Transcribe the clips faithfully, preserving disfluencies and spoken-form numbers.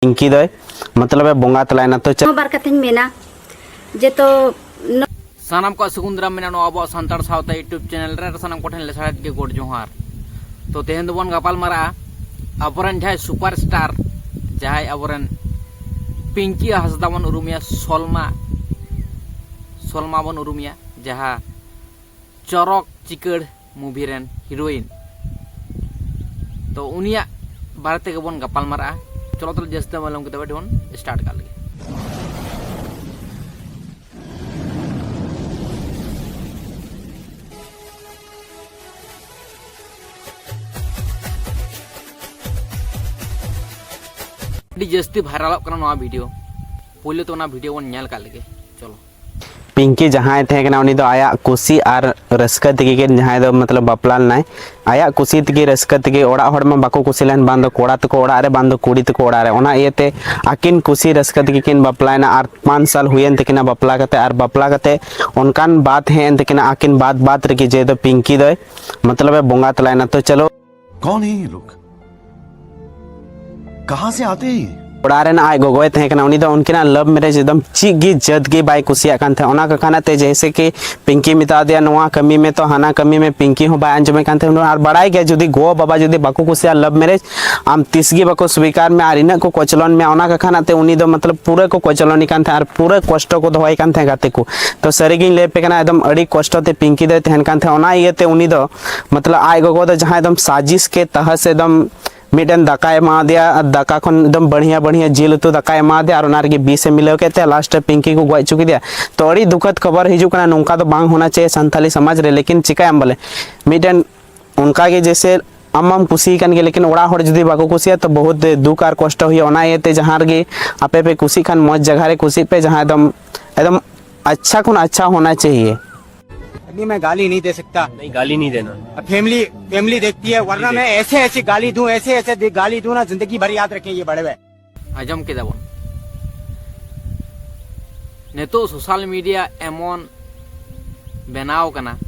ᱯᱤᱝᱠᱤ ᱫᱚᱭ ᱢᱚᱛᱞᱚᱵ ᱮ ᱵᱚᱸᱜᱟ ᱛᱟᱞᱟᱭᱮᱱᱟ᱾ ᱛᱚ ᱪᱚ ᱱᱚᱣᱟ ᱵᱟᱨ ᱠᱟᱛᱷᱟᱧ ᱢᱮᱱᱟ ᱡᱮ ᱛᱚ ᱱᱚ- ᱥᱟᱱᱟᱢ ᱠᱚᱣᱟᱜ ᱥᱟᱹᱜᱩᱱ ᱫᱟᱨᱟᱢ ᱢᱮᱱᱟᱜᱼᱟ ᱱᱚᱣᱟ ᱟᱵᱚᱣᱟᱜ ᱥᱟᱱᱛᱟᱲ ᱥᱟᱶᱛᱟ YouTube ᱪᱮᱱᱮᱞ ᱨᱮ᱾ ᱟᱨ ᱥᱟᱱᱟᱢ ᱠᱚᱴᱷᱮᱱ ᱞᱮᱥᱟᱲᱦᱮᱫ ᱜᱮ ᱜᱚᱰ ᱡᱚᱦᱟᱨ᱾ ᱛᱚ ᱛᱮᱦᱮᱧ ᱫᱚᱵᱚᱱ ᱜᱟᱯᱟᱞ ᱢᱟᱨᱟᱜᱼᱟ ᱟᱵᱚᱨᱮᱱ ᱡᱟᱦᱟᱸᱭ ᱥᱩᱯᱟᱨ ᱥᱴᱟᱨ, ᱡᱟᱦᱟᱸᱭ ᱟᱵᱚᱨᱮᱱ ᱯᱤᱝᱠᱤ ᱦᱟᱸᱥᱫᱟ ᱵᱚᱱ ᱩᱨᱩᱢᱮᱭᱟ, ᱥᱚᱞᱢᱟ, ᱥᱚᱞᱢᱟ ᱵᱚᱱ ᱩᱨᱩᱢᱮᱭᱟ, ᱡᱟᱦᱟᱸ ᱪᱚᱨᱚᱠ ᱪᱤᱠᱟᱹᱲ ᱢᱩᱵᱷᱤ ᱨᱮᱱ ᱦᱤᱨᱳᱭᱤᱱ᱾ ᱛᱚ ᱩᱱᱤᱭᱟᱜ ᱵᱟᱨᱮ ᱛᱮᱜᱮ ᱵᱚᱱ ᱜᱟᱯᱟᱞ ᱢᱟᱨᱟᱜᱼᱟ᱾ ᱪᱚᱞᱚ ᱛᱟᱦᱞᱮ ᱡᱟᱹᱥᱛᱤ ᱵᱟᱝ ᱞᱚᱝ ᱠᱟᱛᱮ ᱵᱚᱱ ᱥᱴᱟᱨᱴ ᱠᱟᱜ ᱞᱮᱜᱮ᱾ ᱟᱹᱰᱤ ᱡᱟᱹᱥᱛᱤ ᱵᱷᱟᱭᱨᱟᱞᱚᱜ ᱠᱟᱱᱟ ᱱᱚᱣᱟ ᱵᱷᱤᱰᱤᱭᱳ᱾ ᱯᱳᱭᱞᱳ ᱛᱮ ᱚᱱᱟ ᱵᱷᱤᱰᱤᱭᱳ ᱵᱚᱱ ᱧᱮᱞ ᱠᱟᱜ ᱞᱮᱜᱮ᱾ ᱪᱚᱞᱚ᱾ ᱯᱤᱝᱠᱤ ᱡᱟᱦᱟᱸᱭ ᱛᱟᱦᱮᱸ ᱠᱟᱱᱟ, ᱩᱱᱤ ᱫᱚ ᱟᱭᱟᱜ ᱠᱩᱥᱤ ᱟᱨ ᱨᱟᱹᱥᱠᱟᱹ ᱛᱮᱜᱮ ᱠᱤᱱ, ᱡᱟᱦᱟᱸᱭ ᱫᱚ ᱢᱚᱛᱞᱚᱵ ᱵᱟᱯᱞᱟ ᱞᱮᱱᱟᱭ, ᱟᱭᱟᱜ ᱠᱩᱥᱤ ᱛᱮᱜᱮ, ᱨᱟᱹᱥᱠᱟᱹ ᱛᱮᱜᱮ᱾ ᱚᱲᱟᱜ ᱦᱚᱲ ᱢᱟ ᱵᱟᱠᱚ ᱠᱩᱥᱤ ᱞᱮᱱ, ᱵᱟᱝ ᱫᱚ ᱠᱚᱲᱟ ᱛᱟᱠᱚ ᱚᱲᱟᱜ ᱨᱮ, ᱵᱟᱝ ᱫᱚ ᱠᱩᱲᱤ ᱛᱟᱠᱚ ᱚᱲᱟᱜ ᱨᱮ᱾ ᱚᱱᱟ ᱤᱭᱟᱹᱛᱮ ᱟᱹᱠᱤᱱ ᱠᱩᱥᱤ ᱨᱟᱹᱥᱠᱟᱹ ᱛᱮᱜᱮ ᱠᱤᱱ ᱵᱟᱯᱞᱟᱭᱮᱱᱟ ᱟᱨ ᱯᱟᱸᱪ ᱥᱟᱞ ᱦᱩᱭᱮᱱ ᱛᱟᱹᱠᱤᱱᱟ ᱵᱟᱯᱞᱟ ᱠᱟᱛᱮ᱾ ᱟᱨ ᱵᱟᱯᱞᱟ ᱠᱟᱛᱮ ᱚᱱᱠᱟᱱ ᱵᱟᱛ ᱦᱮᱡ ᱮᱱ ᱛᱟᱹᱠᱤᱱᱟ ᱟᱹᱠᱤᱱ ᱵᱟᱫ ᱵᱟᱫ ᱨᱮᱜᱮ, ᱡᱮ ᱫᱚ ᱯᱤᱝᱠᱤ ᱫᱚᱭ ᱢᱚᱛᱞᱚᱵ ᱮ ᱵᱚᱸᱜᱟ ᱛᱟᱞᱟᱭᱮᱱᱟ᱾ ᱛᱚ ᱪᱚᱞᱚ᱾ कौन है ये लोग? कहाँ से आते हैं ये? ᱚᱲᱟᱜ ᱨᱮᱱ ᱟᱡ ᱜᱚᱜᱚᱭ ᱛᱟᱦᱮᱸ ᱠᱟᱱᱟ, ᱩᱱᱤ ᱫᱚ ᱩᱱᱠᱤᱱᱟᱜ ᱞᱟᱵᱷ ᱢᱮᱨᱮᱡᱽ ᱮᱠᱫᱚᱢ ᱪᱮᱫ ᱜᱮ ᱡᱟᱹᱛ ᱜᱮ ᱵᱟᱭ ᱠᱩᱥᱤᱭᱟᱜ ᱠᱟᱱ ᱛᱟᱦᱮᱸᱫ᱾ ᱚᱱᱟ ᱠᱟᱠᱷᱟᱱᱟᱜ ᱛᱮ ᱡᱮᱭᱥᱮ ᱠᱤ ᱯᱤᱝᱠᱤ ᱢᱮᱛᱟ ᱫᱮᱭᱟ, "ᱱᱚᱣᱟ ᱠᱟᱹᱢᱤ ᱢᱮ", ᱛᱚ ᱦᱟᱱᱟ ᱠᱟᱹᱢᱤ ᱢᱮ, ᱯᱤᱝᱠᱤ ᱦᱚᱸ ᱵᱟᱭ ᱟᱸᱡᱚᱢᱮᱫ ᱠᱟᱱ ᱛᱟᱦᱮᱸᱫ᱾ ᱟᱨ ᱵᱟᱲᱟᱭ ᱜᱮᱭᱟ, ᱡᱩᱫᱤ ᱜᱚ ᱵᱟᱵᱟ ᱡᱩᱫᱤ ᱵᱟᱠᱚ ᱠᱩᱥᱤᱭᱟᱜᱼᱟ ᱞᱟᱵᱷ ᱢᱮᱨᱮᱡᱽ, ᱟᱢ ᱛᱤᱥ ᱜᱮ ᱵᱟᱠᱚ ᱥᱣᱤᱠᱟᱨ ᱢᱮᱭᱟ ᱟᱨ ᱤᱱᱟᱹᱜ ᱠᱚ ᱠᱚᱪᱞᱚᱱ ᱢᱮᱭᱟ᱾ ᱚᱱᱟ ᱠᱟᱠᱷᱟᱱᱟᱜ ᱛᱮ ᱩᱱᱤ ᱫᱚ ᱢᱚᱛᱞᱚᱵ ᱯᱩᱨᱟᱹ ᱠᱚ ᱠᱚᱪᱞᱚᱱᱤ ᱠᱟᱱ ᱛᱟᱦᱮᱸᱫ ᱟᱨ ᱯᱩᱨᱟᱹ ᱠᱚᱥᱴᱚ ᱠᱚ ᱫᱚᱦᱚᱭ ᱠᱟᱱ ᱛᱟᱦᱮᱸᱫ ᱜᱟᱛᱮ ᱠᱚ᱾ ᱛᱚ ᱥᱟᱹᱨᱤ ᱜᱤᱧ ᱞᱟᱹᱭ ᱟᱯᱮ ᱠᱟᱱᱟ, ᱮᱠᱫᱚᱢ ᱟᱹᱰᱤ ᱠᱚᱥᱴᱚ ᱛᱮ ᱯᱤᱝᱠᱤ ᱫᱚᱭ ᱛᱟᱦᱮᱱ ᱠᱟᱱ ᱛᱟᱦᱮᱸᱫ᱾ ᱚᱱᱟ ᱤᱭᱟᱹᱛᱮ ᱩᱱᱤ ᱫᱚ ᱢᱚᱛᱞᱚᱵ ᱟᱡ ᱜᱚᱜᱚ ᱫᱚ ᱡᱟᱦᱟᱸ ᱮᱠᱫᱚᱢ ᱥᱟᱡᱤᱥ ᱠᱮ ᱛᱟᱦᱟ ᱥᱮ ᱮᱠᱫᱚᱢ ᱢᱤᱫᱴᱮᱱ ᱫᱟᱠᱟᱭ ᱮᱢᱟ ᱫᱮᱭᱟ, ᱟᱨ ᱫᱟᱠᱟ ᱠᱷᱚᱱ ᱮᱠᱫᱚᱢ ᱵᱟᱲᱦᱤᱭᱟ ᱵᱟᱲᱦᱤᱭᱟ ᱡᱤᱞ ᱩᱛᱩ ᱫᱟᱠᱟᱭ ᱮᱢᱟ ᱫᱮᱭᱟ, ᱟᱨ ᱚᱱᱟ ᱨᱮᱜᱮ ᱵᱤᱥ ᱮ ᱢᱤᱞᱟᱹᱣ ᱠᱮᱫ ᱛᱮ ᱞᱟᱥᱴ ᱨᱮ ᱯᱤᱝᱠᱤ ᱠᱚ ᱜᱚᱡ ᱦᱚᱪᱚ ᱠᱮᱫᱮᱭᱟ᱾ ᱛᱚ ᱟᱹᱰᱤ ᱫᱩᱠᱷᱚᱫ ᱠᱷᱚᱵᱚᱨ ᱦᱤᱡᱩᱜ ᱠᱟᱱᱟ, ᱱᱚᱝᱠᱟ ᱫᱚ ᱵᱟᱝ ᱦᱳᱱᱟ ᱪᱟᱦᱤᱭᱮ ᱥᱟᱱᱛᱟᱞᱤ ᱥᱚᱢᱟᱡᱽ ᱨᱮ, ᱞᱮᱠᱤᱱ ᱪᱤᱠᱟᱭᱟᱢ ᱵᱚᱞᱮ, ᱢᱤᱫᱴᱮᱱ ᱚᱱᱠᱟ ᱜᱮ ᱡᱮᱭᱥᱮ ᱟᱢ ᱢᱟᱢ ᱠᱩᱥᱤ ᱠᱟᱱ ᱜᱮ, ᱞᱮᱠᱤᱱ ᱚᱲᱟᱜ ᱦᱚᱲ ᱡᱩᱫᱤ ᱵᱟᱠᱚ ᱠᱩᱥᱤᱭᱟ ᱛᱚ ᱵᱚᱦᱩᱛ ᱫᱩᱠ ᱟᱨ ᱠᱚᱥᱴᱚ ᱦᱩᱭᱩᱜᱼᱟ᱾ ᱚᱱᱟ ᱤᱭᱟᱹᱛᱮ ᱡᱟᱦᱟᱸ ᱨᱮᱜᱮ ᱟᱯᱮ ᱯᱮ ᱠᱩᱥᱤᱜ ᱠᱷᱟᱱ ᱢᱚᱡᱽ ᱡᱟᱭᱜᱟ ᱨᱮ ᱠᱩᱥᱤᱜ ᱯᱮ, ᱡᱟᱦᱟᱸ ᱮᱠᱫᱚᱢ ᱮᱠᱫᱚᱢ ᱟᱪᱪᱷᱟ ᱠᱷᱚᱱ ᱟᱪᱪᱷᱟ ᱦᱳᱱᱟ ᱪᱟᱦᱤᱭᱮ᱾ नहीं, मैं गाली नहीं दे सकता। नहीं, गाली नहीं देना। अब फैमिली, फैमिली देखती है, वरना मैं ऐसे ऐसे गाली दूं, ऐसे ऐसे दे- गाली दूं ना, जिंदगी भर याद रखें ये बड़े हुए। ᱟᱸᱡᱚᱢ ᱠᱮᱫᱟ ᱵᱚᱱ, ᱱᱤᱛᱚᱜ ᱥᱳᱥᱟᱞ ᱢᱤᱰᱤᱭᱟ ᱮᱢᱚᱱ ᱵᱮᱱᱟᱣ ᱠᱟᱱᱟ,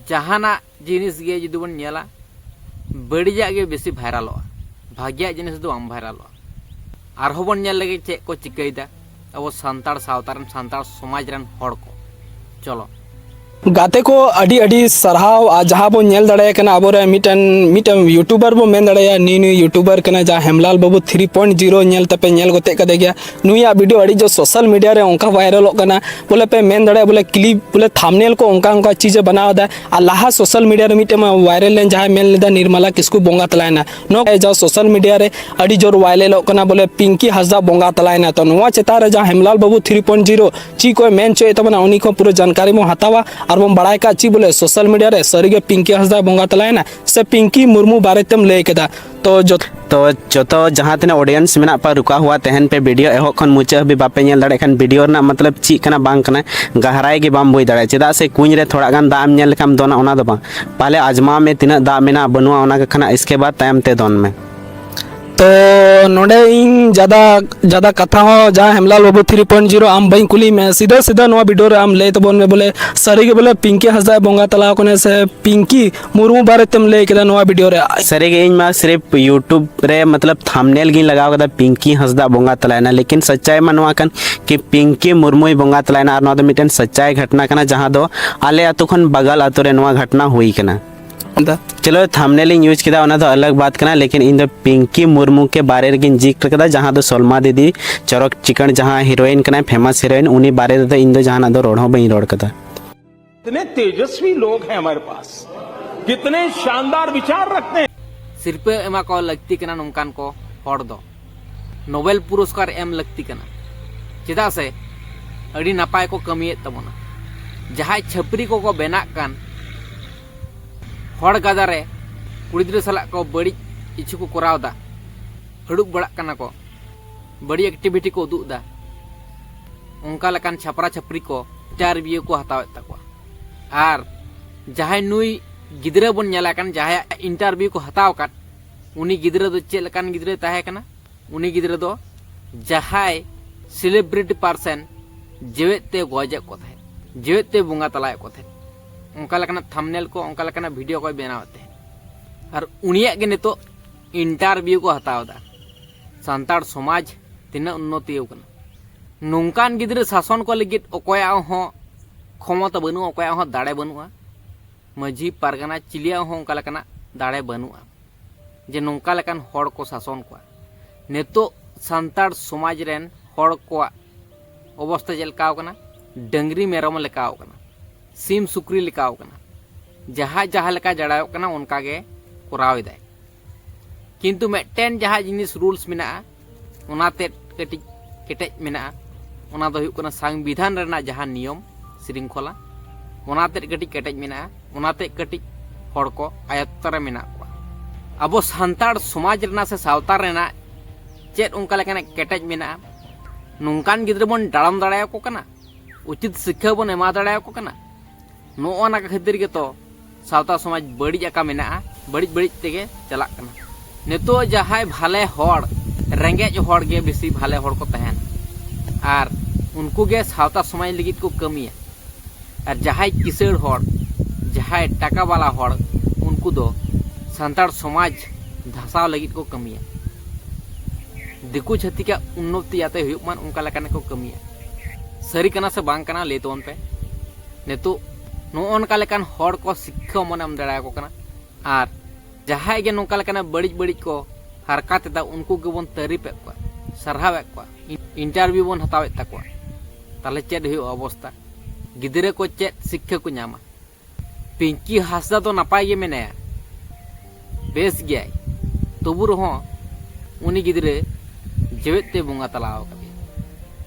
ᱡᱟᱦᱟᱱᱟᱜ ᱡᱤᱱᱤᱥ ᱜᱮ ᱡᱩᱫᱤ ᱵᱚᱱ ᱧᱮᱞᱟ, ᱵᱟᱹᱲᱤᱡᱟᱜ ᱜᱮ ᱵᱮᱥᱤ ᱵᱷᱟᱭᱨᱟᱞᱚᱜᱼᱟ᱾ ᱵᱷᱟᱜᱮᱭᱟᱜ ᱡᱤᱱᱤᱥ ᱫᱚ ᱵᱟᱝ ᱵᱷᱟᱭᱨᱟᱞᱚᱜᱼᱟ᱾ ᱟᱨᱦᱚᱸ ᱵᱚᱱ ᱧᱮᱞ ᱞᱮᱜᱮ ᱪᱮᱫ ᱠᱚ ᱪᱤᱠᱟᱹᱭᱮᱫᱟ ᱟᱵᱚ ᱥᱟᱱᱛᱟᱲ ᱥᱟᱶᱛᱟ ᱨᱮᱱ, ᱥᱟᱱᱛᱟᱲ ᱥᱚᱢᱟᱡᱽ ᱨᱮᱱ ᱦᱚᱲ ᱠᱚ᱾ ᱪᱚᱞᱚ᱾ ᱜᱟᱛᱮ ᱠᱚ, ᱟᱹᱰᱤ ᱟᱹᱰᱤ ᱥᱟᱨᱦᱟᱣ᱾ ᱟᱨ ᱡᱟᱦᱟᱸ ᱵᱚᱱ ᱧᱮᱞ ᱫᱟᱲᱮᱭᱟᱭ ᱠᱟᱱᱟ, ᱟᱵᱚᱨᱮᱱ ᱢᱤᱫᱴᱮᱱ ᱢᱤᱫᱴᱮᱱ YouTuber ᱵᱚ ᱢᱮᱱ ᱫᱟᱲᱮᱭᱟᱜᱼᱟ, ᱱᱩᱭ ᱱᱩᱭ YouTuber ᱠᱟᱱᱟ, ᱡᱟᱦᱟᱸ ᱦᱮᱢᱞᱟᱞ ᱵᱟᱹᱵᱩ ᱛᱷᱨᱤ ᱯᱚᱭᱮᱱᱴ ᱡᱤᱨᱳ ᱧᱮᱞ ᱛᱮᱯᱮ ᱧᱮᱞ ᱜᱚᱛᱮᱜ ᱠᱟᱫᱮ ᱜᱮᱭᱟ᱾ ᱱᱩᱭᱟᱜ ᱵᱷᱤᱰᱤᱭᱳ ᱟᱹᱰᱤ ᱡᱳᱨ ᱥᱳᱥᱟᱞ ᱢᱤᱰᱤᱭᱟ ᱨᱮ ᱚᱱᱠᱟ ᱵᱷᱟᱭᱨᱟᱞᱚᱜ ᱠᱟᱱᱟ, ᱵᱚᱞᱮ ᱯᱮ ᱢᱮᱱ ᱫᱟᱲᱮᱭᱟᱜᱼᱟ, ᱵᱚᱞᱮ ᱠᱞᱤᱯ, ᱵᱚᱞᱮ ᱛᱷᱟᱢᱱᱮᱞ ᱠᱚ ᱚᱱᱠᱟ ᱚᱱᱠᱟ ᱪᱤᱡᱽ ᱮ ᱵᱮᱱᱟᱣ ᱮᱫᱟ᱾ ᱟᱨ ᱞᱟᱦᱟ ᱥᱳᱥᱟᱞ ᱢᱤᱰᱤᱭᱟ ᱨᱮ ᱢᱤᱫᱴᱮᱱ ᱢᱟ ᱵᱷᱟᱭᱨᱟᱞ ᱞᱮᱱ, ᱡᱟᱦᱟᱸᱭ ᱢᱮᱱ ᱞᱮᱫᱟ ᱱᱤᱨᱢᱟᱞᱟ ᱠᱤᱥᱠᱩ ᱵᱚᱸᱜᱟ ᱛᱟᱞᱟᱭᱮᱱᱟ᱾ ᱱᱚᱣᱟ ᱡᱟ ᱥᱳᱥᱟᱞ ᱢᱤᱰᱤᱭᱟ ᱨᱮ ᱟᱹᱰᱤ ᱡᱳᱨ ᱵᱷᱟᱭᱨᱟᱞᱚᱜ ᱠᱟᱱᱟ, ᱵᱚᱞᱮ ᱯᱤᱝᱠᱤ ᱦᱟᱸᱥᱫᱟ ᱵᱚᱸᱜᱟ ᱛᱟᱞᱟᱭᱮᱱᱟ᱾ ᱛᱚ ᱱᱚᱣᱟ ᱪᱮᱛᱟᱱ ᱨᱮ ᱡᱟᱦᱟᱸ ᱦᱮᱢᱞᱟᱞ ᱵᱟᱹᱵᱩ ᱛᱷᱨᱤ ᱯᱚᱭᱮᱱᱴ ᱡᱤᱨᱳ ᱪᱮᱫ ᱠᱚᱭ ᱢᱮᱱ ᱦᱚᱪᱚᱭᱮᱫ ᱛᱟᱵᱚᱱᱟ, ᱩᱱᱤ ᱠᱷᱚᱱ ᱯᱩᱨᱟᱹ ᱡᱟᱱᱠᱟᱨᱤ ᱵᱚᱱ ᱦᱟᱛᱟᱣᱟ᱾ ᱟᱨ ᱵᱚᱱ ᱵᱟᱲᱟᱭ ᱠᱟᱜ ᱪᱮᱫ ᱵᱚᱞᱮ ᱥᱳᱥᱟᱞ ᱢᱤᱰᱤᱭᱟ ᱨᱮ ᱥᱟᱹᱨᱤᱜᱮ ᱯᱤᱝᱠᱤ ᱦᱟᱸᱥᱫᱟ ᱵᱚᱸᱜᱟ ᱛᱟᱞᱟᱭᱮᱱᱟ ᱥᱮ ᱯᱤᱝᱠᱤ ᱢᱩᱨᱢᱩ ᱵᱟᱨᱮ ᱛᱮᱢ ᱞᱟᱹᱭ ᱠᱮᱫᱟ᱾ ᱛᱚ ᱡᱚᱛᱚ ᱛᱚ ᱡᱚᱛᱚ ᱡᱟᱦᱟᱸ ᱛᱤᱱᱟᱹᱜ ᱚᱰᱤᱭᱮᱱᱥ ᱢᱮᱱᱟᱜ ᱯᱮ, ᱨᱩᱠᱟ ᱦᱩᱣᱟ ᱛᱟᱦᱮᱱ ᱯᱮ, ᱵᱷᱤᱰᱤᱭᱳ ᱮᱦᱚᱵ ᱠᱷᱚᱱ ᱢᱩᱪᱟᱹᱫ ᱦᱟᱹᱵᱤᱡ ᱵᱟᱯᱮ ᱧᱮᱞ ᱫᱟᱲᱮᱭᱟᱜ ᱠᱷᱟᱱ ᱵᱷᱤᱰᱤᱭᱳ ᱨᱮᱱᱟᱜ ᱢᱚᱛᱞᱚᱵ ᱪᱮᱫ ᱠᱟᱱᱟ ᱵᱟᱝ ᱠᱟᱱᱟ, ᱜᱟᱦᱨᱟᱭ ᱜᱮ ᱵᱟᱢ ᱵᱩᱡᱽ ᱫᱟᱲᱮᱭᱟᱜᱼᱟ᱾ ᱪᱮᱫᱟᱜ ᱥᱮ ᱠᱩᱧ ᱨᱮ ᱛᱷᱚᱲᱟ ᱜᱟᱱ ᱫᱟᱜ ᱮᱢ ᱧᱮᱞ ᱞᱮᱠᱷᱟᱱ ᱫᱚᱱᱟ, ᱚᱱᱟ ᱫᱚ ᱵᱟᱝ, ᱯᱟᱦᱞᱮ ᱟᱡᱽᱢᱟᱣ ᱢᱮ ᱛᱤᱱᱟᱹᱜ ᱫᱟᱜ ᱢᱮᱱᱟᱜᱼᱟ ᱵᱟᱹᱱᱩᱜᱼᱟ, ᱚᱱᱟ ᱠᱚ ᱠᱷᱟᱱ ᱤᱥᱠᱮ ᱵᱟᱫ ᱛᱟᱭᱚᱢ ᱛᱮ ᱫᱚᱱ ᱢᱮ᱾ ᱛᱚ ᱱᱚᱰᱮ ᱤᱧ ᱡᱟᱫᱟ ᱡᱟᱫᱟ ᱠᱟᱛᱷᱟ ᱦᱚᱸ ᱡᱟᱦᱟᱸ ᱦᱮᱢᱞᱟᱞ ᱵᱟᱹᱵᱩ ᱛᱷᱨᱤ ᱯᱚᱭᱮᱱᱴ ᱡᱤᱨᱳ ᱟᱢ ᱵᱟᱹᱧ ᱠᱩᱞᱤ ᱢᱮ, ᱥᱤᱫᱷᱟᱹ ᱥᱤᱫᱷᱟᱹ ᱱᱚᱣᱟ ᱵᱷᱤᱰᱤᱭᱳ ᱨᱮ ᱟᱢ ᱞᱟᱹᱭ ᱛᱟᱵᱚᱱ ᱢᱮ ᱵᱚᱞᱮ ᱥᱟᱹᱨᱤ ᱜᱮ ᱵᱚᱞᱮ ᱯᱤᱝᱠᱤ ᱦᱟᱸᱥᱫᱟᱭ ᱵᱚᱸᱜᱟ ᱛᱟᱞᱟ ᱟᱠᱟᱱᱟ ᱥᱮ ᱯᱤᱝᱠᱤ ᱢᱩᱨᱢᱩ ᱵᱟᱨᱮ ᱛᱮᱢ ᱞᱟᱹᱭ ᱠᱮᱫᱟ ᱱᱚᱣᱟ ᱵᱷᱤᱰᱤᱭᱳ ᱨᱮ? ᱥᱟᱹᱨᱤ ᱜᱮ, ᱤᱧ ᱢᱟ ᱥᱤᱨᱯ YouTube ᱨᱮ ᱢᱚᱛᱞᱚᱵ ᱛᱷᱟᱢᱱᱮᱞ ᱜᱤᱧ ᱞᱟᱜᱟᱣ ᱠᱟᱫᱟ ᱯᱤᱝᱠᱤ ᱦᱟᱸᱥᱫᱟ ᱵᱚᱸᱜᱟ ᱛᱟᱞᱟᱭᱮᱱᱟ, ᱞᱮᱠᱤᱱ ᱥᱟᱪᱟᱭ ᱢᱟ ᱱᱚᱣᱟ ᱠᱟᱱ ᱠᱤ ᱯᱤᱝᱠᱤ ᱢᱩᱨᱢᱩᱭ ᱵᱚᱸᱜᱟ ᱛᱟᱞᱟᱭᱮᱱᱟ, ᱟᱨ ᱱᱚᱣᱟ ᱫᱚ ᱢᱤᱫᱴᱮᱱ ᱥᱟᱪᱟᱭ ᱜᱷᱚᱴᱱᱟ ᱠᱟᱱᱟ, ᱡᱟᱦᱟᱸ ᱫᱚ ᱟᱞᱮ ᱟᱛᱳ ᱠᱷᱚᱱ ᱵᱟᱜᱟᱞ ᱟᱛᱳ ᱨᱮ ᱱᱚᱣᱟ ᱜᱷᱚᱴᱱᱟ ᱦᱩᱭ ᱠᱟᱱᱟ᱾ ᱪᱚᱞᱚ, ᱛᱷᱟᱢᱱᱮᱞ ᱤᱧ ᱤᱭᱩᱡᱽ ᱠᱮᱫᱟ, ᱚᱱᱟ ᱫᱚ ᱟᱞᱟᱜᱽ ᱵᱟᱛ ᱠᱟᱱᱟ, ᱞᱮᱠᱤᱱ ᱤᱧ ᱫᱚ ᱯᱤᱝᱠᱤ ᱢᱩᱨᱢᱩ ᱠᱮ ᱵᱟᱨᱮ ᱨᱮᱜᱤᱧ ᱡᱤᱠᱨ ᱠᱟᱫᱟ, ᱡᱟᱦᱟᱸ ᱫᱚ ᱥᱚᱞᱢᱟ ᱫᱤᱫᱤ ᱪᱚᱨᱚᱠ ᱪᱤᱠᱟᱹᱲ ᱡᱟᱦᱟᱸ ᱦᱤᱨᱳᱭᱤᱱ ᱠᱟᱱᱟᱭ, ᱯᱷᱮᱢᱟᱥ ᱦᱤᱨᱳᱭᱤᱱ, ᱩᱱᱤ ᱵᱟᱨᱮ ᱨᱮᱫᱚ ᱤᱧ ᱫᱚ ᱡᱟᱦᱟᱱᱟᱜ ᱫᱚ ᱨᱚᱲ ᱦᱚᱸ ᱵᱟᱹᱧ ᱨᱚᱲ ᱠᱟᱫᱟ᱾ इतने तेजस्वी लोग हैं हमारे पास, कितने शानदार विचार रखते हैं। ᱥᱤᱨᱯᱟᱹ ᱮᱢᱟ ᱠᱚ ᱞᱟᱹᱠᱛᱤ ᱠᱟᱱᱟ ᱱᱚᱝᱠᱟᱱ ᱠᱚ ᱦᱚᱲ ᱫᱚ᱾ ᱱᱳᱵᱮᱞ ᱯᱩᱨᱚᱥᱠᱟᱨ ᱮᱢ ᱞᱟᱹᱠᱛᱤ ᱠᱟᱱᱟ, ᱪᱮᱫᱟᱜ ᱥᱮ ᱟᱹᱰᱤ ᱱᱟᱯᱟᱭ ᱠᱚ ᱠᱟᱹᱢᱤᱭᱮᱫ ᱛᱟᱵᱚᱱᱟ᱾ ᱡᱟᱦᱟᱸᱭ ᱪᱷᱟᱹᱯᱨᱤ ᱠᱚᱠᱚ ᱵᱮᱱᱟᱜ ᱠᱟᱱ, ᱦᱚᱲ ᱜᱟᱫᱟ ᱨᱮ ᱠᱩᱲᱤ ᱜᱤᱫᱽᱨᱟᱹ ᱥᱟᱞᱟᱜ ᱠᱚ ᱵᱟᱹᱲᱤᱡ ᱠᱤᱪᱷᱩ ᱠᱚ ᱠᱚᱨᱟᱣ ᱮᱫᱟ, ᱦᱟᱹᱲᱩᱵ ᱵᱟᱲᱟᱜ ᱠᱟᱱᱟ ᱠᱚ, ᱵᱟᱹᱲᱤᱡ ᱮᱠᱴᱤᱵᱷᱤᱴᱤ ᱠᱚ ᱩᱫᱩᱜ ᱮᱫᱟ, ᱚᱱᱠᱟ ᱞᱮᱠᱟᱱ ᱪᱷᱟᱯᱨᱟ ᱪᱷᱟᱯᱨᱤ ᱠᱚ ᱤᱱᱴᱟᱨᱵᱷᱤᱭᱩ ᱠᱚ ᱦᱟᱛᱟᱣᱮᱫ ᱛᱟᱠᱚᱣᱟ᱾ ᱟᱨ ᱡᱟᱦᱟᱸᱭ ᱱᱩᱭ ᱜᱤᱫᱽᱨᱟᱹ ᱵᱚᱱ ᱧᱮᱞᱮ ᱠᱟᱱ, ᱡᱟᱦᱟᱸᱭᱟᱜ ᱤᱱᱴᱟᱨᱵᱷᱤᱭᱩ ᱠᱚ ᱦᱟᱛᱟᱣ ᱟᱠᱟᱫ, ᱩᱱᱤ ᱜᱤᱫᱽᱨᱟᱹ ᱫᱚ ᱪᱮᱫ ᱞᱮᱠᱟᱱ ᱜᱤᱫᱽᱨᱟᱹᱭ ᱛᱟᱦᱮᱸ ᱠᱟᱱᱟ? ᱩᱱᱤ ᱜᱤᱫᱽᱨᱟᱹ ᱫᱚ ᱡᱟᱦᱟᱸᱭ ᱥᱮᱞᱤᱵᱨᱤᱴᱤ ᱯᱟᱨᱥᱮᱱ ᱡᱮᱣᱮᱫ ᱛᱮ ᱜᱚᱡᱮᱫ ᱠᱚ ᱛᱟᱦᱮᱸᱫ, ᱡᱮᱣᱮᱫ ᱛᱮ ᱵᱚᱸᱜᱟ ᱛᱟᱞᱟᱭᱮᱫ ᱠᱚ ᱛᱟᱦᱮᱸᱫ, ᱚᱱᱠᱟ ᱞᱮᱠᱟᱱᱟᱜ ᱛᱷᱟᱢᱱᱮᱞ ᱠᱚ, ᱚᱱᱠᱟ ᱞᱮᱠᱟᱱᱟᱜ ᱵᱷᱤᱰᱤᱭᱳ ᱠᱚᱭ ᱵᱮᱱᱟᱣᱮᱫ ᱛᱟᱦᱮᱸᱫ᱾ ᱟᱨ ᱩᱱᱤᱭᱟᱜ ᱜᱮ ᱱᱤᱛᱚᱜ ᱤᱱᱴᱟᱨᱵᱷᱤᱭᱩ ᱠᱚ ᱦᱟᱛᱟᱣ ᱮᱫᱟ, ᱥᱟᱱᱛᱟᱲ ᱥᱚᱢᱟᱡᱽ ᱛᱤᱱᱟᱹᱜ ᱩᱱᱱᱚᱛᱤ ᱟᱠᱟᱱᱟ᱾ ᱱᱚᱝᱠᱟᱱ ᱜᱤᱫᱽᱨᱟᱹ ᱥᱟᱥᱚᱱ ᱠᱚ ᱞᱟᱹᱜᱤᱫ ᱚᱠᱚᱭᱟᱜ ᱦᱚᱸ ᱠᱷᱚᱢᱚᱛᱟ ᱵᱟᱹᱱᱩᱜᱼᱟ, ᱚᱠᱚᱭᱟᱜ ᱦᱚᱸ ᱫᱟᱲᱮ ᱵᱟᱹᱱᱩᱜᱼᱟ᱾ ᱢᱟᱹᱡᱷᱤ ᱯᱟᱨᱜᱟᱱᱟ ᱪᱤᱞᱤᱭᱟᱜ ᱦᱚᱸ ᱚᱱᱠᱟ ᱞᱮᱠᱟᱱᱟᱜ ᱫᱟᱲᱮ ᱵᱟᱹᱱᱩᱜᱼᱟ ᱡᱮ ᱱᱚᱝᱠᱟ ᱞᱮᱠᱟᱱ ᱦᱚᱲ ᱠᱚ ᱥᱟᱥᱚᱱ ᱠᱚᱣᱟ᱾ ᱱᱤᱛᱚᱜ ᱥᱟᱱᱛᱟᱲ ᱥᱚᱢᱟᱡᱽ ᱨᱮᱱ ᱦᱚᱲ ᱠᱚᱣᱟᱜ ᱚᱵᱚᱥᱛᱟ ᱪᱮᱫ ᱞᱮᱠᱟᱣ ᱠᱟᱱᱟ? ᱰᱟᱹᱝᱨᱤ ᱢᱮᱨᱚᱢ ᱞᱮᱠᱟᱣ ᱠᱟᱱᱟ, ᱥᱤᱢ ᱥᱩᱠᱨᱤ ᱞᱮᱠᱟᱣ ᱠᱟᱱᱟ᱾ ᱡᱟᱦᱟᱸᱭ ᱡᱟᱦᱟᱸ ᱞᱮᱠᱟ ᱡᱟᱲᱟᱭᱚᱜ ᱠᱟᱱᱟ, ᱚᱱᱠᱟ ᱜᱮ ᱠᱚᱨᱟᱣ ᱮᱫᱟᱭ᱾ ᱠᱤᱱᱛᱩ ᱢᱤᱫᱴᱮᱱ ᱡᱟᱦᱟᱸ ᱡᱤᱱᱤᱥ ᱨᱩᱞᱥ ᱢᱮᱱᱟᱜᱼᱟ, ᱚᱱᱟ ᱛᱮᱫ ᱠᱟᱹᱴᱤᱡ ᱠᱮᱴᱮᱡ ᱢᱮᱱᱟᱜᱼᱟ᱾ ᱚᱱᱟ ᱫᱚ ᱦᱩᱭᱩᱜ ᱠᱟᱱᱟ ᱥᱚᱝᱵᱤᱫᱷᱟᱱ ᱨᱮᱱᱟᱜ ᱡᱟᱦᱟᱸ ᱱᱤᱭᱚᱢ ᱥᱨᱤᱝᱠᱷᱚᱞᱟ, ᱚᱱᱟ ᱛᱮᱫ ᱠᱟᱹᱴᱤᱡ ᱠᱮᱴᱮᱡ ᱢᱮᱱᱟᱜᱼᱟ᱾ ᱚᱱᱟ ᱛᱮᱫ ᱠᱟᱹᱴᱤᱡ ᱦᱚᱲ ᱠᱚ ᱟᱭᱚᱛᱛᱚ ᱨᱮ ᱢᱮᱱᱟᱜ ᱠᱚᱣᱟ᱾ ᱟᱵᱚ ᱥᱟᱱᱛᱟᱲ ᱥᱚᱢᱟᱡᱽ ᱨᱮᱱᱟᱜ ᱥᱮ ᱥᱟᱶᱛᱟ ᱨᱮᱱᱟᱜ ᱪᱮᱫ ᱚᱱᱠᱟ ᱞᱮᱠᱟᱱᱟᱜ ᱠᱮᱴᱮᱡ ᱢᱮᱱᱟᱜᱼᱟ? ᱱᱚᱝᱠᱟᱱ ᱜᱤᱫᱽᱨᱟᱹ ᱵᱚᱱ ᱰᱟᱲᱚᱢ ᱫᱟᱲᱮᱭᱟᱠᱚ ᱠᱟᱱᱟ? ᱩᱪᱤᱛ ᱥᱤᱠᱠᱷᱟ ᱵᱚᱱ ᱮᱢᱟ ᱫᱟᱲᱮᱭᱟᱠᱚ ᱠᱟᱱᱟ? ᱱᱚᱜᱼᱚ ᱱᱟ ᱠᱷᱟᱹᱛᱤᱨ ᱜᱮᱛᱚ ᱥᱟᱶᱛᱟ ᱥᱚᱢᱟᱡᱽ ᱵᱟᱹᱲᱤᱡ ᱟᱠᱟ ᱢᱮᱱᱟᱜᱼᱟ, ᱵᱟᱹᱲᱤᱡ ᱵᱟᱹᱲᱤᱡ ᱛᱮᱜᱮ ᱪᱟᱞᱟᱜ ᱠᱟᱱᱟ᱾ ᱱᱤᱛᱚᱜ ᱡᱟᱦᱟᱸᱭ ᱵᱷᱟᱞᱮ ᱦᱚᱲ, ᱨᱮᱸᱜᱮᱡ ᱦᱚᱲ ᱜᱮ ᱵᱮᱥᱤ ᱵᱷᱟᱞᱮ ᱦᱚᱲ ᱠᱚ ᱛᱟᱦᱮᱱᱟ, ᱟᱨ ᱩᱱᱠᱩ ᱜᱮ ᱥᱟᱶᱛᱟ ᱥᱚᱢᱟᱡᱽ ᱞᱟᱹᱜᱤᱫ ᱠᱚ ᱠᱟᱹᱢᱤᱭᱟ᱾ ᱟᱨ ᱡᱟᱦᱟᱸᱭ ᱠᱤᱥᱟᱹᱬ ᱦᱚᱲ, ᱡᱟᱦᱟᱸᱭ ᱴᱟᱠᱟ ᱵᱟᱞᱟ ᱦᱚᱲ, ᱩᱱᱠᱩ ᱫᱚ ᱥᱟᱱᱛᱟᱲ ᱥᱚᱢᱟᱡᱽ ᱫᱷᱟᱥᱟᱣ ᱞᱟᱹᱜᱤᱫ ᱠᱚ ᱠᱟᱹᱢᱤᱭᱟ᱾ ᱫᱤᱠᱩ ᱪᱷᱟᱹᱛᱤᱠᱟᱜ ᱩᱱᱱᱚᱛᱤ ᱡᱟᱛᱮ ᱦᱩᱭᱩᱜ ᱢᱟ, ᱚᱱᱠᱟ ᱞᱮᱠᱟᱱᱟᱜ ᱠᱚ ᱠᱟᱹᱢᱤᱭᱟ᱾ ᱥᱟᱹᱨᱤ ᱠᱟᱱᱟ ᱥᱮ ᱵᱟᱝ ᱠᱟᱱᱟ, ᱞᱟᱹᱭ ᱛᱟᱵᱚᱱ ᱯᱮ᱾ ᱱᱤᱛᱚᱜ ᱱᱚᱜᱼᱚ ᱱᱚᱝᱠᱟ ᱞᱮᱠᱟᱱ ᱦᱚᱲ ᱠᱚ ᱥᱤᱠᱠᱷᱟ ᱢᱚᱱᱮ ᱮᱢ ᱫᱟᱲᱮᱭᱟᱠᱚ ᱠᱟᱱᱟ᱾ ᱟᱨ ᱡᱟᱦᱟᱸᱭ ᱜᱮ ᱱᱚᱝᱠᱟ ᱞᱮᱠᱟᱱᱟᱜ ᱵᱟᱹᱲᱤᱡ ᱵᱟᱹᱲᱤᱡ ᱠᱚ ᱦᱟᱨᱠᱟᱛ ᱮᱫᱟ, ᱩᱱᱠᱩ ᱜᱮᱵᱚᱱ ᱛᱟᱹᱨᱤᱯᱮᱫ ᱠᱚᱣᱟ, ᱥᱟᱨᱦᱟᱣᱮᱫ ᱠᱚᱣᱟ, ᱤᱱᱴᱟᱨᱵᱷᱤᱭᱩ ᱵᱚᱱ ᱦᱟᱛᱟᱣᱮᱫ ᱛᱟᱠᱚᱣᱟ᱾ ᱛᱟᱦᱚᱞᱮ ᱪᱮᱫ ᱦᱩᱭᱩᱜᱼᱟ ᱚᱵᱚᱥᱛᱟ? ᱜᱤᱫᱽᱨᱟᱹ ᱠᱚ ᱪᱮᱫ ᱥᱤᱠᱠᱷᱟ ᱠᱚ ᱧᱟᱢᱟ? ᱯᱤᱝᱠᱤ ᱦᱟᱸᱥᱫᱟ ᱫᱚ ᱱᱟᱯᱟᱭ ᱜᱮ ᱢᱮᱱᱟᱭᱟ, ᱵᱮᱥ ᱜᱮᱭᱟᱭ, ᱛᱚᱵᱩ ᱨᱮᱦᱚᱸ ᱩᱱᱤ ᱜᱤᱫᱽᱨᱟᱹ ᱡᱮᱣᱮᱫ ᱛᱮ ᱵᱚᱸᱜᱟ ᱛᱟᱞᱟ ᱟᱠᱟᱫᱮᱭᱟ᱾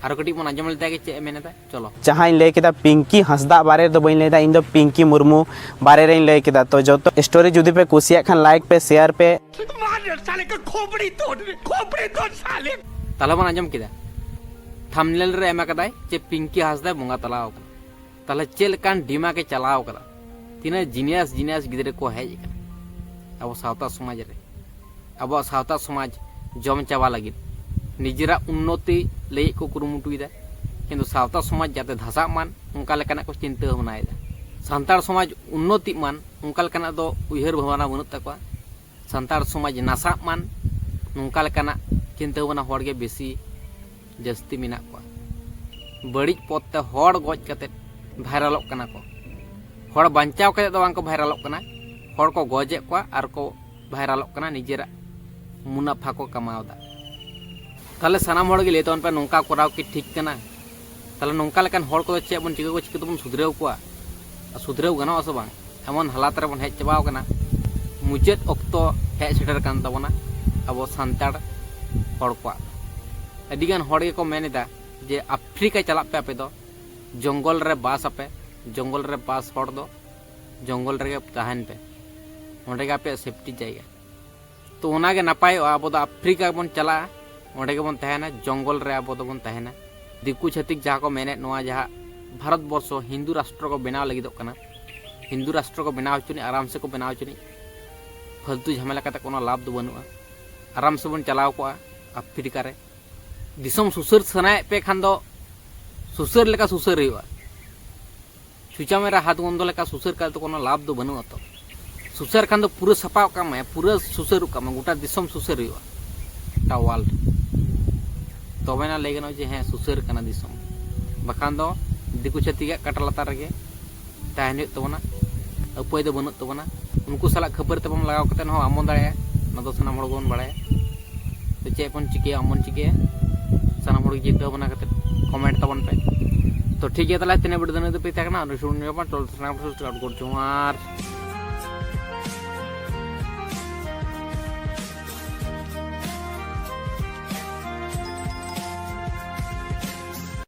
ᱟᱨᱚ ᱠᱟᱹᱴᱤᱡ ᱵᱚᱱ ᱟᱸᱡᱚᱢ ᱞᱮᱫᱟ ᱜᱮ ᱪᱮᱫ ᱮ ᱢᱮᱱ ᱮᱫᱟ, ᱪᱚᱞᱚ᱾ ᱡᱟᱦᱟᱸᱧ ᱞᱟᱹᱭ ᱠᱮᱫᱟ ᱯᱤᱝᱠᱤ ᱦᱟᱸᱥᱫᱟ ᱵᱟᱨᱮ ᱨᱮᱫᱚ ᱵᱟᱹᱧ ᱞᱟᱹᱭ ᱮᱫᱟ, ᱤᱧ ᱫᱚ ᱯᱤᱝᱠᱤ ᱢᱩᱨᱢᱩ ᱵᱟᱨᱮ ᱨᱮᱧ ᱞᱟᱹᱭ ᱠᱮᱫᱟ᱾ ᱛᱚ ᱡᱚᱛᱚ ᱥᱴᱳᱨᱤ ᱡᱩᱫᱤ ᱯᱮ ᱠᱩᱥᱤᱭᱟᱜ ᱠᱷᱟᱱ ᱞᱟᱭᱤᱠ ᱯᱮ, ᱥᱮᱭᱟᱨ ᱯᱮ᱾ ᱢᱟᱨ ᱰᱟᱞ ᱥᱟᱞᱮ ᱠᱚ ᱠᱷᱳᱯᱲᱤ ᱛᱳᱲ ᱨᱮ, ᱠᱷᱳᱯᱲᱤ ᱛᱳᱲ ᱥᱟᱞᱮ᱾ ᱛᱟᱦᱞᱮ ᱵᱚᱱ ᱟᱸᱡᱚᱢ ᱠᱮᱫᱟ, ᱛᱷᱟᱢᱵᱱᱮᱞ ᱨᱮ ᱮᱢ ᱟᱠᱟᱫᱟᱭ ᱡᱮ ᱯᱤᱝᱠᱤ ᱦᱟᱸᱥᱫᱟᱭ ᱵᱚᱸᱜᱟ ᱛᱟᱞᱟᱣ ᱟᱠᱟᱱᱟ᱾ ᱛᱟᱦᱞᱮ ᱪᱮᱫ ᱞᱮᱠᱟᱱ ᱰᱤᱢᱟᱜ ᱮ ᱪᱟᱞᱟᱣ ᱟᱠᱟᱫᱟ? ᱛᱤᱱᱟᱹᱜ ᱡᱤᱱᱤᱭᱟᱥ ᱡᱤᱱᱤᱭᱟᱥ ᱜᱤᱫᱽᱨᱟᱹ ᱠᱚ ᱦᱮᱡ ᱟᱠᱟᱱᱟ ᱟᱵᱚ ᱥᱟᱶᱛᱟ ᱥᱚᱢᱟᱡᱽ ᱨᱮ᱾ ᱟᱵᱚᱣᱟᱜ ᱥᱟᱶᱛᱟ ᱥᱚᱢᱟᱡᱽ ᱡᱚᱢ ᱪᱟᱵᱟ ᱞᱟᱹᱜᱤᱫ, ᱱᱤᱡᱮᱨᱟᱜ ᱩᱱᱱᱚᱛᱤ ᱞᱟᱹᱜᱤᱫ ᱠᱚ ᱠᱩᱨᱩᱢᱩᱴᱩᱭᱮᱫᱟ, ᱠᱤᱱᱛᱩ ᱥᱟᱶᱛᱟ ᱥᱚᱢᱟᱡᱽ ᱡᱟᱛᱮ ᱫᱷᱟᱥᱟᱜ ᱢᱟᱱ, ᱚᱱᱠᱟ ᱞᱮᱠᱟᱱᱟᱜ ᱠᱚ ᱪᱤᱱᱛᱟᱹ ᱵᱷᱟᱵᱽᱱᱟᱭᱮᱫᱟ᱾ ᱥᱟᱱᱛᱟᱲ ᱥᱚᱢᱟᱡᱽ ᱩᱱᱱᱚᱛᱤᱜ ᱢᱟᱱ, ᱚᱱᱠᱟ ᱞᱮᱠᱟᱱᱟᱜ ᱫᱚ ᱩᱭᱦᱟᱹᱨ ᱵᱷᱟᱵᱽᱱᱟ ᱵᱟᱹᱱᱩᱜ ᱛᱟᱠᱚᱣᱟ᱾ ᱥᱟᱱᱛᱟᱲ ᱥᱚᱢᱟᱡᱽ ᱱᱟᱥᱟᱜ ᱢᱟᱱ, ᱱᱚᱝᱠᱟ ᱞᱮᱠᱟᱱᱟᱜ ᱪᱤᱱᱛᱟᱹ ᱵᱷᱟᱵᱽᱱᱟ ᱦᱚᱲ ᱜᱮ ᱵᱮᱥᱤ ᱡᱟᱹᱥᱛᱤ ᱢᱮᱱᱟᱜ ᱠᱚᱣᱟ᱾ ᱵᱟᱹᱲᱤᱡ ᱯᱚᱫ ᱛᱮ ᱦᱚᱲ ᱜᱚᱡ ᱠᱟᱛᱮ ᱵᱷᱟᱭᱨᱟᱞᱚᱜ ᱠᱟᱱᱟ ᱠᱚ᱾ ᱦᱚᱲ ᱵᱟᱧᱪᱟᱣ ᱠᱟᱛᱮ ᱫᱚ ᱵᱟᱝ ᱠᱚ ᱵᱷᱟᱭᱨᱟᱞᱚᱜ ᱠᱟᱱᱟ, ᱦᱚᱲ ᱠᱚ ᱜᱚᱡᱮᱫ ᱠᱚᱣᱟ ᱟᱨ ᱠᱚ ᱵᱷᱟᱭᱨᱟᱞᱚᱜ ᱠᱟᱱᱟ, ᱱᱤᱡᱮᱨᱟᱜ ᱢᱩᱱᱟᱯᱷᱟ ᱠᱚ ᱠᱟᱢᱟᱣ ᱮᱫᱟ᱾ ᱛᱟᱦᱚᱞᱮ ᱥᱟᱱᱟᱢ ᱦᱚᱲ ᱜᱮ ᱞᱟᱹᱭ ᱛᱟᱵᱚᱱ ᱯᱮ, ᱱᱚᱝᱠᱟ ᱠᱚᱨᱟᱣ ᱠᱤ ᱴᱷᱤᱠ ᱠᱟᱱᱟ? ᱛᱟᱦᱚᱞᱮ ᱱᱚᱝᱠᱟ ᱞᱮᱠᱟᱱ ᱦᱚᱲ ᱠᱚᱫᱚ ᱪᱮᱫ ᱵᱚᱱ ᱪᱤᱠᱟᱹ ᱠᱚᱣᱟ, ᱪᱤᱠᱟᱹ ᱛᱮᱵᱚᱱ ᱥᱩᱫᱷᱨᱟᱹᱣ ᱠᱚᱣᱟ? ᱟᱨ ᱥᱩᱫᱷᱨᱟᱹᱣ ᱜᱟᱱᱚᱜᱼᱟ ᱥᱮ ᱵᱟᱝ? ᱮᱢᱚᱱ ᱦᱟᱞᱟᱛ ᱨᱮᱵᱚᱱ ᱦᱮᱡ ᱪᱟᱵᱟᱣ ᱠᱟᱱᱟ, ᱢᱩᱪᱟᱹᱫ ᱚᱠᱛᱚ ᱦᱮᱡ ᱥᱮᱴᱮᱨ ᱠᱟᱱ ᱛᱟᱵᱚᱱᱟ ᱟᱵᱚ ᱥᱟᱱᱛᱟᱲ ᱦᱚᱲ ᱠᱚᱣᱟᱜ᱾ ᱟᱹᱰᱤᱜᱟᱱ ᱦᱚᱲ ᱜᱮᱠᱚ ᱢᱮᱱ ᱮᱫᱟ ᱡᱮ ᱟᱯᱷᱨᱤᱠᱟ ᱪᱟᱞᱟᱜ ᱯᱮ, ᱟᱯᱮ ᱫᱚ ᱡᱚᱝᱜᱚᱞ ᱨᱮ ᱵᱟᱥ ᱟᱯᱮ, ᱡᱚᱝᱜᱚᱞ ᱨᱮ ᱵᱟᱥ ᱦᱚᱲ ᱫᱚ ᱡᱚᱝᱜᱚᱞ ᱨᱮᱜᱮ ᱛᱟᱦᱮᱱ ᱯᱮ, ᱚᱸᱰᱮ ᱜᱮ ᱟᱯᱮᱭᱟᱜ ᱥᱮᱯᱴᱤ ᱡᱟᱭᱜᱟ᱾ ᱛᱚ ᱚᱱᱟᱜᱮ ᱱᱟᱯᱟᱭᱚᱜᱼᱟ, ᱟᱵᱚ ᱫᱚ ᱟᱯᱷᱨᱤᱠᱟ ᱵᱚᱱ ᱪᱟᱞᱟᱜᱼᱟ, ᱚᱸᱰᱮ ᱜᱮᱵᱚᱱ ᱛᱟᱦᱮᱱᱟ, ᱡᱚᱝᱜᱚᱞ ᱨᱮ ᱟᱵᱚ ᱫᱚᱵᱚᱱ ᱛᱟᱦᱮᱱᱟ᱾ ᱫᱤᱠᱩ ᱪᱷᱟᱹᱛᱤᱠ ᱡᱟᱦᱟᱸ ᱠᱚ ᱢᱮᱱᱮᱫ, ᱱᱚᱣᱟ ᱡᱟᱦᱟᱸ ᱵᱷᱟᱨᱚᱛ ᱵᱚᱨᱥᱚ ᱦᱤᱱᱫᱩ ᱨᱟᱥᱴᱨᱚ ᱠᱚ ᱵᱮᱱᱟᱣ ᱞᱟᱹᱜᱤᱫᱚᱜ ᱠᱟᱱᱟ, ᱦᱤᱱᱫᱩ ᱨᱟᱥᱴᱨᱚ ᱠᱚ ᱵᱮᱱᱟᱣ ᱦᱚᱪᱚᱱᱤᱡ, ᱟᱨᱟᱢ ᱥᱮ ᱠᱚ ᱵᱮᱱᱟᱣ ᱦᱚᱪᱚᱱᱤᱡ, ᱯᱷᱟᱞᱛᱩ ᱡᱷᱟᱢᱮᱞᱟ ᱠᱟᱛᱮ ᱠᱳᱱᱳ ᱞᱟᱵᱷ ᱫᱚ ᱵᱟᱹᱱᱩᱜᱼᱟ᱾ ᱟᱨᱟᱢ ᱥᱮᱵᱚᱱ ᱪᱟᱞᱟᱣ ᱠᱚᱜᱼᱟ ᱟᱯᱷᱨᱤᱠᱟ ᱨᱮ᱾ ᱫᱤᱥᱚᱢ ᱥᱩᱥᱟᱹᱨ ᱥᱟᱱᱟᱭᱮᱫ ᱯᱮ ᱠᱷᱟᱱ ᱫᱚ ᱥᱩᱥᱟᱹᱨ ᱞᱮᱠᱟ ᱥᱩᱥᱟᱹᱨ ᱦᱩᱭᱩᱜᱼᱟ᱾ ᱪᱩᱪᱟ ᱢᱮᱨᱟ ᱦᱟᱛ ᱜᱚᱱᱫᱚ ᱞᱮᱠᱟ ᱥᱩᱥᱟᱹᱨ ᱠᱟᱛᱮ ᱫᱚ ᱠᱳᱱᱳ ᱞᱟᱵᱷ ᱫᱚ ᱵᱟᱹᱱᱩᱜᱼᱟ ᱛᱚ᱾ ᱥᱩᱥᱟᱹᱨ ᱠᱷᱟᱱ ᱫᱚ ᱯᱩᱨᱟᱹ ᱥᱟᱯᱷᱟ ᱠᱟᱜ ᱢᱮ, ᱯᱩᱨᱟᱹ ᱥᱩᱥᱟᱹᱨ ᱠᱟᱜ ᱢᱮ, ᱜᱚᱴᱟ ᱫᱤᱥᱚᱢ ᱥᱩᱥᱟᱹᱨ ᱦᱩᱭᱩᱜᱼᱟ, ᱜᱚᱴᱟ ᱣᱟᱨᱞᱰ᱾ ᱛᱚᱵᱮᱱᱟ ᱞᱟᱹᱭ ᱜᱟᱱᱚᱜᱼᱟ ᱡᱮ ᱦᱮᱸ, ᱥᱩᱥᱟᱹᱨ ᱠᱟᱱᱟ ᱫᱤᱥᱚᱢ᱾ ᱵᱟᱠᱷᱟᱱ ᱫᱚ ᱫᱤᱠᱩ ᱪᱷᱟᱹᱛᱤᱠᱟᱜ ᱠᱟᱴᱟ ᱞᱟᱛᱟᱨ ᱨᱮᱜᱮ ᱛᱟᱦᱮᱱ ᱦᱩᱭᱩᱜ ᱛᱟᱵᱚᱱᱟ, ᱩᱯᱟᱹᱭ ᱫᱚ ᱵᱟᱹᱱᱩᱜ ᱛᱟᱵᱚᱱᱟ᱾ ᱩᱱᱠᱩ ᱥᱟᱞᱟᱜ ᱠᱷᱟᱹᱯᱟᱹᱨᱤ ᱛᱟᱯᱟᱢ ᱞᱟᱜᱟᱣ ᱠᱟᱛᱮ ᱦᱚᱸ ᱟᱢ ᱵᱚᱱ ᱫᱟᱲᱮᱭᱟᱜᱼᱟ, ᱚᱱᱟ ᱫᱚ ᱥᱟᱱᱟᱢ ᱦᱚᱲ ᱜᱮᱵᱚᱱ ᱵᱟᱲᱟᱭᱟ᱾ ᱛᱚ ᱪᱮᱫ ᱵᱚᱱ ᱪᱤᱠᱟᱹᱭᱟ, ᱟᱢ ᱵᱚᱱ ᱪᱤᱠᱟᱹᱭᱟ, ᱥᱟᱱᱟᱢ ᱦᱚᱲ ᱜᱮ ᱪᱤᱱᱛᱟᱹ ᱵᱷᱟᱵᱽᱱᱟ ᱠᱟᱛᱮ ᱠᱚᱢᱮᱱᱴ ᱛᱟᱵᱚᱱ ᱯᱮ᱾ ᱛᱚ ᱴᱷᱤᱠ ᱜᱮᱭᱟ, ᱛᱟᱦᱚᱞᱮ ᱛᱮᱦᱮᱧᱟᱜ ᱵᱷᱤᱰᱤᱭᱳ ᱫᱚ ᱱᱤᱱᱟᱹᱜ ᱫᱷᱟᱹᱵᱤᱡ ᱛᱟᱦᱮᱸ ᱠᱟᱱᱟ᱾ ᱟᱨ ᱥᱩᱱ ᱧᱟᱯᱟᱢ ᱴᱚᱞ ᱥᱟᱱᱟᱢ ᱠᱚ ᱡᱚᱦᱟᱨ᱾